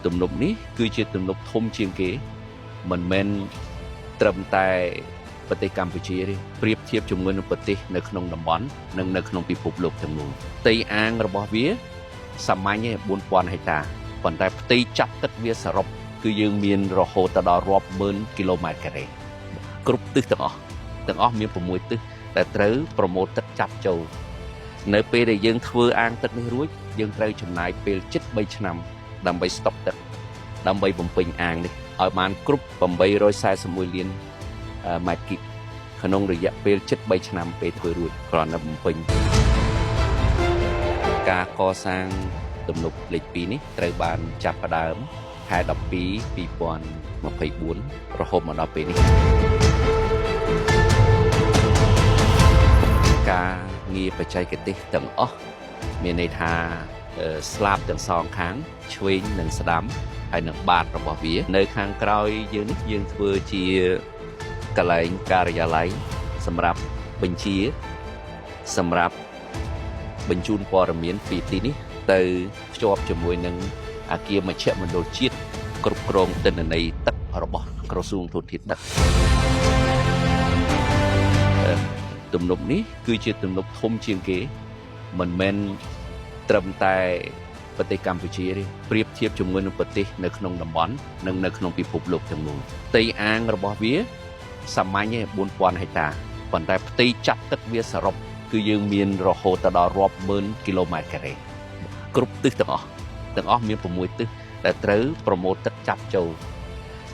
ទំនប់នេះគឺជាទំនប់ធំជាងគេមិនមែនត្រឹមតែប្រទេសកម្ពុជាទេប្រៀបធៀបជាមួយនឹងប្រទេសនៅក្នុងតំបន់និងនៅក្នុងពិភពលោកទាំងមូលផ្ទៃអាងរបស់វាសាមញ្ញទេ4000ហិកតាប៉ុន្តែផ្ទៃចាក់ទឹកវាសរុបគឺយើងមានរហូតដល់រាប់ម៉ឺនគីឡូម៉ែត្រការ៉េគ្រប់ទិសទាំងអស់មាន6ទិសដែលត្រូវប្រមូលទឹកចាប់ចូលនៅពេលដែលយើងធ្វើអាងទឹកនេះរួចយើងត្រូវចំណាយពេលជិត3ឆ្នាំដើម្បីស្តុកទឹកដើម្បីបំពេញអាងនេះឲ្យបានគ្រប់841លានម៉ែត្រគីបក្នុងរយៈពេលជិត3ឆ្នាំពេលធ្វើរួចគ្រាន់តែបំពេញការកសាងទំនប់លេខ2នេះត្រូវបានចាប់ផ្ដើមខែ12 2024រហូតមកដល់ពេលនេះការងារបច្ចេកទេសទាំងអស់មានន័យថាស្លាបទាំងសងខាងឆ្វេងនិងស្ដាំហើយនឹងបាតរបស់វានៅខាងក្រោយយើងនេះយើងធ្វើជាកន្លែងការិយាល័យសម្រាប់បញ្ជាសម្រាប់បញ្ជូនព័ត៌មានពីទីនេះទៅភ្ជាប់ជាមួយនឹងអាគារមជ្ឈមណ្ឌលជាតិគ្រប់គ្រងទិន្នន័យទឹករបស់ក្រសួងធនធានទឹកទំនប់នេះគឺជាទំនប់ធំជាងគេមិនមែនត្រឹមតែប្រទេសកម្ពុជាទេប្រៀបធៀបជាមួយនឹងប្រទេសនៅក្នុងតំបន់និងនៅក្នុងពិភពលោកទាំងមូលផ្ទៃអាងរបស់វាសាមញ្ញទេ4000ហិកតាប៉ុន្តែផ្ទៃចាក់ទឹកវាសរុបគឺយើងមានរហូតដល់រាប់ម៉ឺនគីឡូម៉ែត្រការ៉េគ្រប់ទិសទាំងអស់មាន6ទិសដែលត្រូវប្រមូលទឹកចាប់ចូល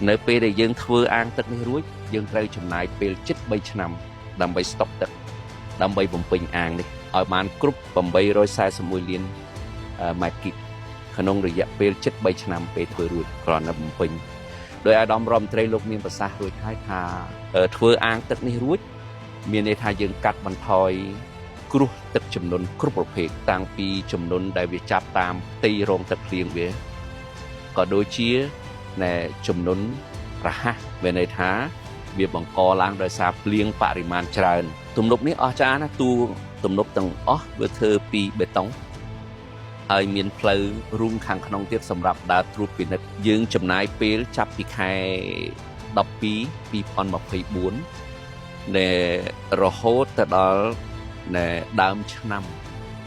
នៅពេលដែលយើងធ្វើអាងទឹកនេះរួចយើងត្រូវចំណាយពេលជិត3ឆ្នាំដើម្បីស្តុកទឹកដើម្បីបំពេញអាងនេះឲ្យបានគ្រប់841លានម៉ែត្រគីបក្នុងរយៈពេលជិត3ឆ្នាំពេលធ្វើរួចគ្រាន់តែបំពេញដោយអាដាមរដ្ឋមន្ត្រីលោកមានប្រសាសន៍រួចហើយថាធ្វើអាងទឹកនេះរួចមានន័យថាយើងកាត់បន្ថយគ្រោះទឹកជំនន់គ្រប់ប្រភេទតាំងពីជំនន់ដែលវាចាប់តាមផ្ទៃរងទឹកភ្លៀងវាក៏ដូចជាជំនន់រហ័សមានន័យថាវាបង្កឡើងដោយសារភ្លៀងបរិមាណច្រើនទំនប់នេះអស្ចារ្យណាស់តួទំនប់ទាំងអស់វាធ្វើពីបេតុងហើយមានផ្លូវរូងខាងក្នុងទៀតសម្រាប់ដើរត្រួតពិនិត្យយើងចំណាយពេលចាប់ពីខែ12 2024ដែលរហូតទៅដល់ដើមឆ្នាំ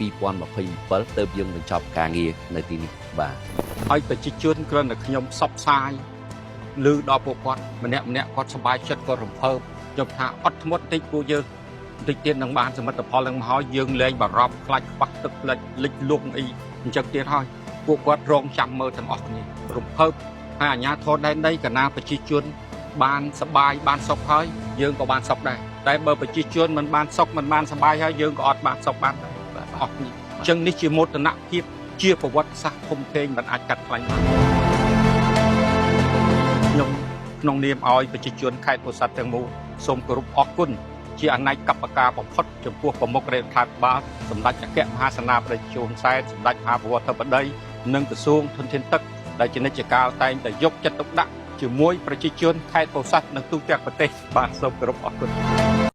2027ទើបយើងបញ្ចប់ការងារនៅទីនេះបាទហើយប្រជាជនគ្រាន់តែខ្ញុំផ្សព្វផ្សាយឮដល់ពួកគាត់ម្នាក់ម្នាក់គាត់សប្បាយចិត្តគាត់រំភើបខ្ញុំថាអត់ធ្មត់តិចពួកយើងតិចទៀតនឹងបានសមិទ្ធផលនឹងមកហើយយើងលែងបារម្ភខ្លាចខ្វះទឹកលិចលិចលង់អីអញ្ចឹងទៀតហើយពួកគាត់រងចាំមើលទាំងអស់គ្នារំភើបហើយអាជ្ញាធរដែនដីកណាប្រជាជនបានសប្បាយបានសុខហើយយើងក៏បានសុខដែរតែបើប្រជាជនមិនបានសុខមិនបានសប្បាយហើយយើងក៏អត់បានសុខបានដែរអស់គ្នាអញ្ចឹងនេះជាមោទនភាពជាប្រវត្តិសាស្ត្រធំធេងមិនអាចកាត់ថ្លៃបានខ្ញុំក្នុងនាមឲ្យប្រជាជនខេត្តពោធិ៍សាត់ទាំងមូលសូមគោរពអរគុណជាអនេកបការបំផុតចំពោះប្រមុខរដ្ឋាភិបាលសម្ដេចអគ្គមហាសេនាបតីហ៊ុនសែនសម្ដេចមហាប្រវត្តិធិបតីនិងក្រសួងធនធានទឹកដែលជានិច្ចកាលតែងតែយកចិត្តទុកដាក់ជាមួយប្រជាជនខេត្តពោធិ៍សាត់និងទូទាំងប្រទេសបាទសូមគោរពអរគុណ